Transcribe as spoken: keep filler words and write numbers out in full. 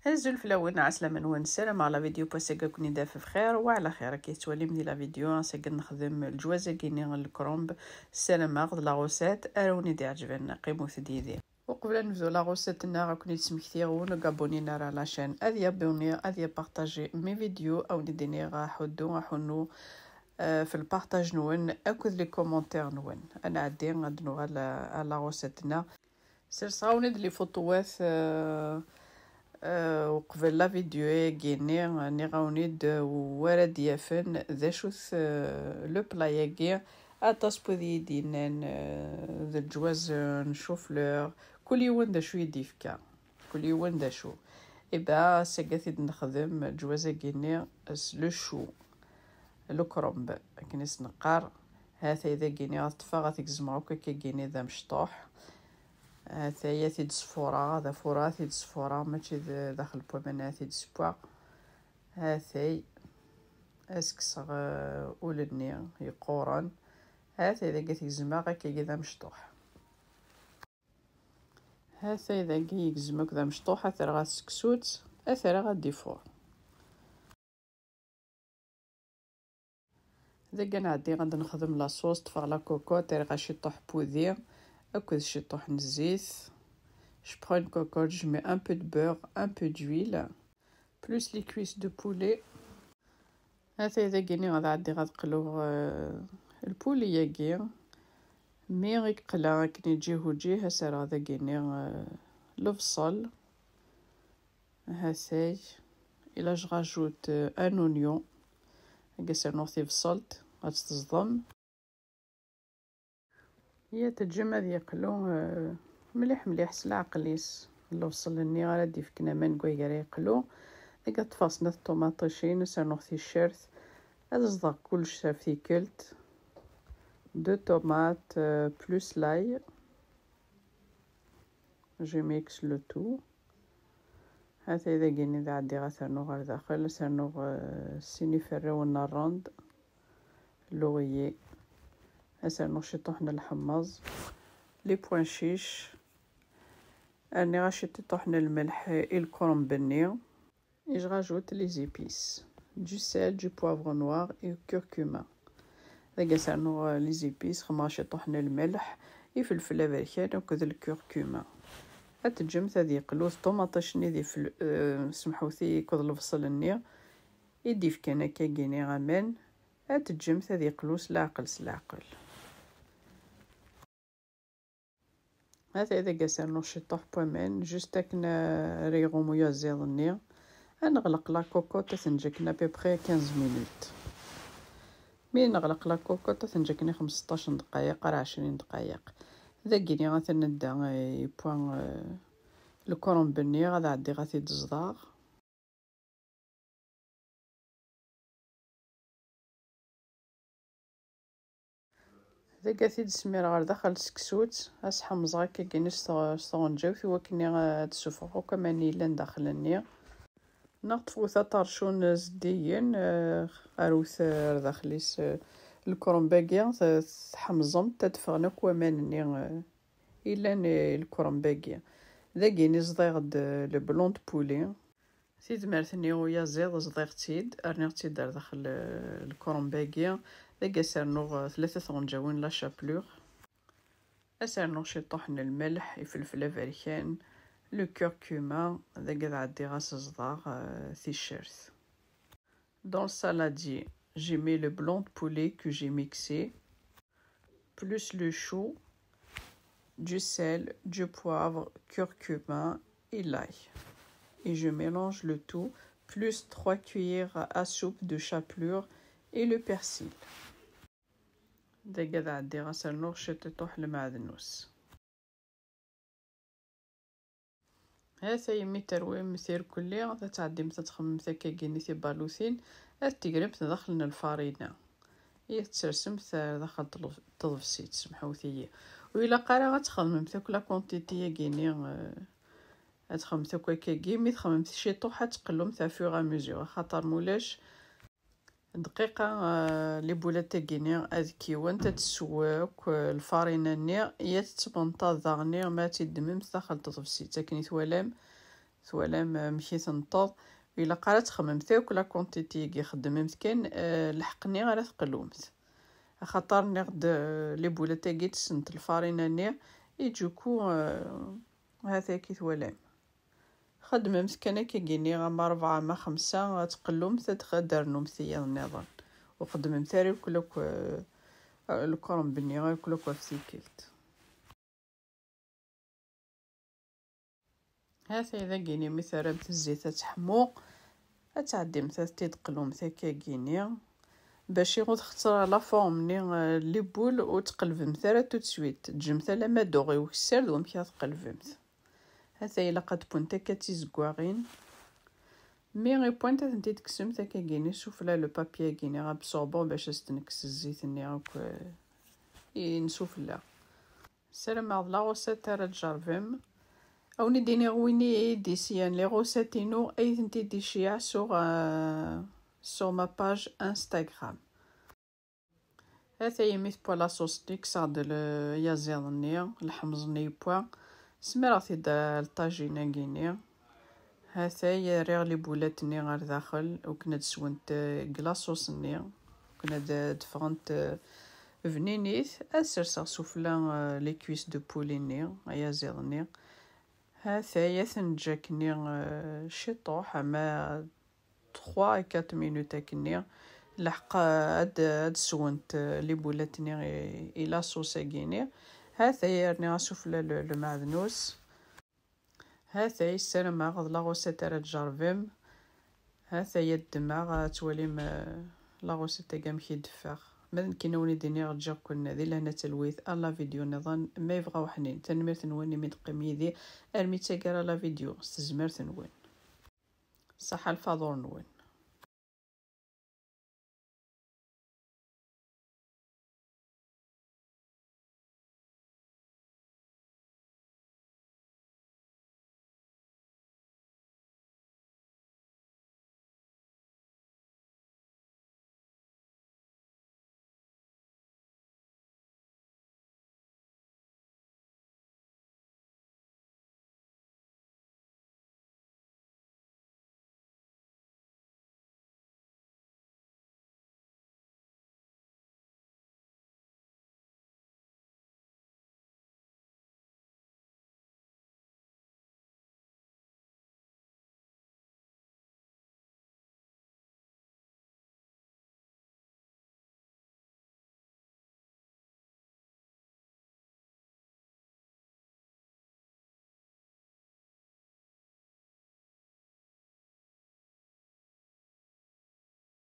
Azul fell-awen, ɛeslama-nwen, ssarameɣ la vidéo n wass-agi ad ken-id-taf bxir wa ɛla xir. Akka i tettwalim di la vidéo, ass-agi ad nexdem leǧwaz-agi-nni n lekrumb. Ssarameɣ d la recette ara wen-id-iɛeǧben. Qqimet-d yid-i. Uqbel ad nebdu la recette-nneɣ, ad ken-id-smektiɣ, win ur abonné ara à la chaîne ad yabonné, ad yapartager mes vidéos, ad wen-id-iniɣ aḥuddu, aḥunnu, eh, f lpartaj-nwen akked les commentaires-nwen. Ad nɛeddi ad nuɣal à, à la recette-nneɣ. Serseɣ-awen-id les photos-wat, eh, eh, uqbel la vidéo-agi-nni, nniɣ-awen-id, eh, wara d-yafen d acu-t, eh, le plat-agi. Aṭas n wid i yi-d-yennan, eh, d leǧwaz, eh, n chou-fleur, kul yiwen d acu i d-yefka, kul yiwen d acu. Iba, ass-agi ad t-id-nexdem leǧwaz-agi-nni s le chou, le crumb, akken i s-neqqar. Ha-t-ay dagi-nni ad ṭṭfeɣ, ad t-gezmeɣ akk akka-agi-nni d amecṭuḥ. Ha-t-ay ad t-id-sfureɣ, d afureɣ ad t-id-sfureɣ, mačči d daxel n waman ad t-id-ssewweɣ. Ha-t-ay, ad s-kkseɣ, eh, ul-nni yeqquren. Ha-t-ay dagi ad t-gezmeɣ akkagi d amecṭuḥ. Ha-t-ay dagi yegzem akk d amecṭuḥ, ad t-rreɣ ad seksu-tt, ad t-rreɣ ad d-ifur. Dagi ad nɛeddi ad nexdem la sauce, ṭṭfeɣ la cocotte, rriɣ-as ciṭuḥ n wudi akked ciṭuḥ n zzit. Je prends une cocotte, je mets un peu de beurre, un peu d'huile, plus les cuisses de poulet. Ha-t-ay dagi-nni ad ɛeddiɣ ad qluɣ, eh, lpuli-agi. Mi i yeqla akken iǧihuǧih, ad s-rreɣ dagi-nni, eh, lebṣel. Ha-t-ay. Et là, je rajoute, euh, un oignon. Dagi ad s-rnuɣ tibṣelt, ad tt-teẓḍem. Ya teǧǧem ad yeqlu, euh, mliḥ mliḥ s leɛqel-is. Lebṣel-nni ara d-ifken aman deg waygar ara yeqlu. Dagi ad ṭṭfeɣ snat ṭumaṭicin, ad s-rnuɣ ticcert. Ad ẓḍeɣ kullec s tikkelt. Deux tomates, euh, plus l'ail. Je mixe le tout. Ha-t-ay dagi-nni ad ɛeddiɣ ad t-rnuɣ ɣer daxel, ad s-rnuɣ, eh, sin iferrawen n rrand, laurier, ad s-rnuɣ ciṭuḥ n lḥemmeẓ, les pois chiches, rniɣ-as ciṭuḥ n lmelḥ i lkrumb-nni. Et je rajoute les épices, du sel, du poivre noir et curcuma. Dagi ad s-rnuɣ, euh, les épices, xedmeɣ ciṭuḥ n lmelḥ, ifelfel aberkan akked lkurkuma. Ad teǧǧemt ad yeqlu d ṭumaṭic-nni d ifel-, euh, semḥut-iyi, akked lebṣel-nni i d-ifkan akkagi-nni aman. Ad teǧǧemt ad yeqlu s leɛqel, s leɛqel. Ha-t-ay dagi ad s-rnuɣ ciṭuḥ n waman, juste akken, euh, ara iɣum uyaziḍ-nni. Ad neɣleq la cocotte, ad ten-ǧǧ akken à peu près quinze minutes. Mi neɣleq la cocotte, ad ten-ǧǧ akken i xmesṭac n ddqayeq ar ɛecrin ddqayeq. Dagi-nni ad ten-nedda, euh, i pois, euh, lkrumb-nni, ad ɛeddiɣ ad t-id-ẓḍeɣ. Dagi ad t-id-smireɣ ɣer daxel n tseksut, ad s-ḥemẓeɣ akkagi-nni s tɣ-, s tɣenǧawt i wakken ad d-ssufɣeɣ akk aman yellan daxel-nni. Neɣ ṭṭfet aṭercu n zeddigen, eh, arut ar daxel-is, eh, lkrumb-agi, t-, tḥemẓem-t, ad d-ffɣen akk waman-nni, eh, yellan, eh, i lkrumb-agi. Dagi-nni ẓḍiɣ-d, eh, le blanc de poulet. Tidmert-nni uyaziḍ ẓḍiɣ-tt-id, rniɣ-tt-id ar daxel, eh, lkrumb-agi. Dagi ad s-rnuɣ, eh, tlata tɣenǧawin la chapelure. Ad s-rnuɣ ciṭuḥ n lmelḥ, ifelfel aberkan, le curcuma, dagi ad ɛeddiɣ ad s-ẓḍeɣ, eh, ticcert. Dans le saladier, j'ai mis le blanc de poulet que j'ai mixé, plus le chou, du sel, du poivre, curcuma et l'ail. Et je mélange le tout, plus trois cuillères à soupe de chapelure et le persil. Dagi ad ɛeddiɣ ad s-rnuɣ ciṭiṭuḥ lmeɛdnus. Ha-t-ay mi terwim tirkelli, ad tɛeddimt ad txemmemt akkagi-nni tibalutin, ad tegremt daxel n lfarina. I ad tsersemt ar daxel n tlef-, teḍebsit, semḥewt-iyi. Ur ilaq ara ad txedmemt akk la quantité-agi-nni, eh, ad txedmemt akk akkagi. Mi txedmemt ciṭuḥ, ad teqlumt à fur et à mesure, axaṭer mulac, dqiqa, eh, les boulettes-agi-nni ad kiwent, ad tessew akk, eh, lfarina-nni, i ad tettmenṭaḍ daɣen, ma ad tt-id-ddmemt daxel n teḍebsit. Akken i twalam, Twalam amek i tenṭeḍ? Ilaq ara txemmemt akk la quantité i txeddmemt kan, eh, lḥeqq-nni ara teqlumt. Axaṭer nniɣ-d, eh, les boulettes-agi ttessent lfarina-nni, i juku, eh, hat-aki twalam. Xedmemt kan akka gini, ama rebɛa, ama xemsa, ad tqellumt, ad d-, ad d-ternumt tiyaḍ nniḍen. Ur xeddmemt ara akk, akk, eh, lkurmb-nni, akk, akk ɣef tikkelt. Hatay dagini mi terramt zzit ad teḥmu, ad tɛeddimt ad t-id-qlumt akka gini, bac ur txetter la forme-nni, eh, les boules, ur tqellbemt ara tout de suite. Ǧǧemt alamma d-uɣ i ukessar d wamek ara tqellbemt. Hatay ilaq ad wwent akka d tizeggaɣin. Mi i wwant ad tent-id-tekksemt akka gini sufella le papier-agi-nni absorbant bac ad s-d-nekkes zzit-nni akk, eh, i n sufella. Ssarameɣ d la recette ara tjerrbem. Ad wen-id-iniɣ win i d-isyan les recettes-inu, ad tent-id-iceyyeɛ sur, euh, sur ma page Instagram. Hatay imi tewwa la sauce-nni, kkseɣ-d le-, ayaziḍ-nni, leḥmeẓ-nni yewwa. Smireɣ-t-id ɣer lṭajin-agi-nni. Hatay rriɣ les boulettes-nni ɣer daxel, akken ad swent, eh, deg la sauce-nni, akken ad, ad ffɣent, eh, bninit. Ad serseɣ sufella, eh, les cuisses de poulet-nni, ayaziḍ-nni. Hatay ad ten-ǧǧ akkenni, eh, ciṭuḥ, ama trois à quatre minutes akkenni. Leḥq, eh, ad, ad swent, eh, les boulettes-nni i, i la sauce-agi-nni. Hatay rniɣ sufella le, le maɛdnus. Hatay, ssarameɣ d la recette ara tjerrbem. Hatay ad ddmeɣ, ad twalim, eh, la recette-agi amek i d-teffeɣ. Ma d nekkini ad wen-id-iniɣ ǧǧiɣ-ken di lehna d talwit, ar la vidéo nniḍen, ma yebɣa uḥnin. Tanemmirt-nwen imi d-teqqim yid-i armi d taggara la vidéo, s tezmert-nwen. Ṣaḥa lfaḍur-nwen.